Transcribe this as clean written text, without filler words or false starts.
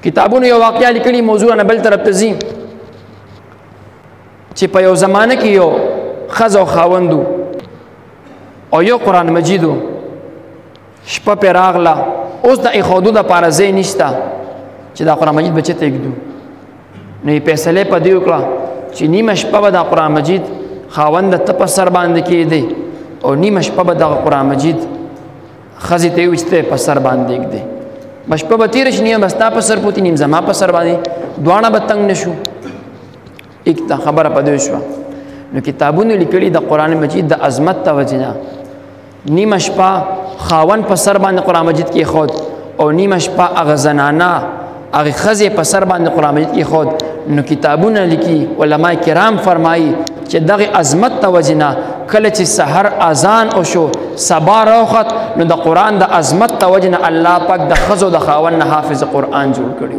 کتابونو یو واقعه لیکلي، موضوع نه بل طرف ته ځي، چې په یو زمانه کې یو ښځه او خاوند او یو قرآن مجید، شپه پرې راغله. اوس د ایښودو دپاره ځای نشته چې دا قرآن مجید به چېرته ږدو. نو یې فیصله په دې وکړه چې نیمه شپه به دا قرآن مجید خاوند ته په سر باندې کېږدي او نیمه شپه به دغه قرآن مجید ښځې ته یې ویسته په سر باندې ږدي. بس شپه به تېره شي، نیمه به ستا په سر پوتي، نیم زما په سر باندې، دواړه به تنګ نه شو. ایک ته خبره په دې شوه. نو کتابونو لیکلي د قرآن مجید د عظمت ته وجې نه نیمه شپه خاوند په سر باندې قرآن مجید کېښود او نیمه شپه هغه زنانه هغې ښځې په سر باندې قرآن مجید کېښود. نو کتابونه لیکي، علما کرام فرمایي چې دغه عظمت ته وجې نه کله چې سحر اذان وشو، سبا راوخت، نو د قرآن د عظمت ته وجې نه الله پاک د ښځو د خاوند نه حافظ قرآن جوړ کړی.